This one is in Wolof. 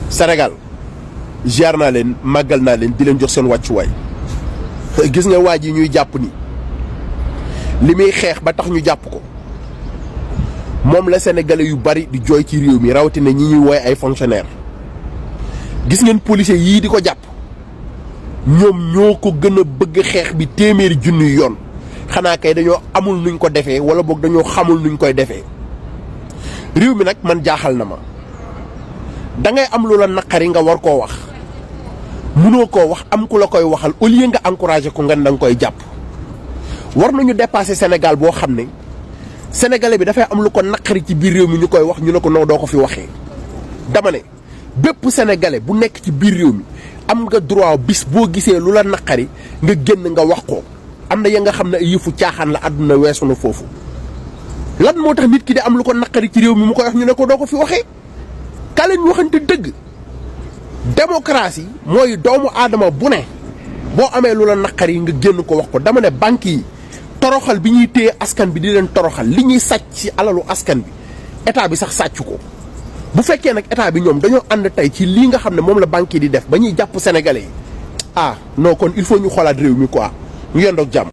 Sénégal ziar naa leen màggal naa leen di leen jox seen wàccuwaay gis nga waa ji ñuy jàpp ni li muy xeex ba tax ñu jàpp ko moom la sénégalais yu bari di jooy ci réew mi rawatina ñi ñuy wooye ay fonctionnaires gis ngeen policiers yii di ko jàpp ñoom ñoo ko gën a bëgg xeex bi téeméeri junni yoon xanaa kay dañoo amul nuñ ko defee wala boog dañoo xamul nuñ koy defee réew mi nag man jaaxal na ma da ngay am lu la naqari nga war koo wax munoo koo wax am ku la koy waxal au lieu nga encouragé ko nga danga koy jàpp war nañu dépasser Sénégal boo xam ne sénégalais bi dafay am lu ko naqari ci biir réew mi ñu koy wax ñu ne ko non doo ko fi waxee. dama ne bépp sénégalais bu nekk ci biir réew mi am nga droit bis boo gisee lu la naqari nga génn nga wax ko am na ya nga xam ne ay yëfu caaxaan la àdduna weesu na foofu lan moo tax nit ki di am lu ko naqari ci réew mi mu koy wax ñu ne ko doo ko fi waxee. ka leen waxante dëgg démocratie mooy doomu aadama bu ne boo amee lu la naqari nga génn ko wax ko dama ne banque yi toroxal bi ñuy téye askan bi di leen toroxal li ñuy sàcc ci alalu askan bi état bi sax sàcc ko bu fekkee nag état bi ñoom dañoo ànd tey ci lii nga xam ne moom la banque yi di def ba ñuy jàpp sénégalais yi ah non kon il faut ñu xoolaat réew mi quoi ñu yendoog jàmm.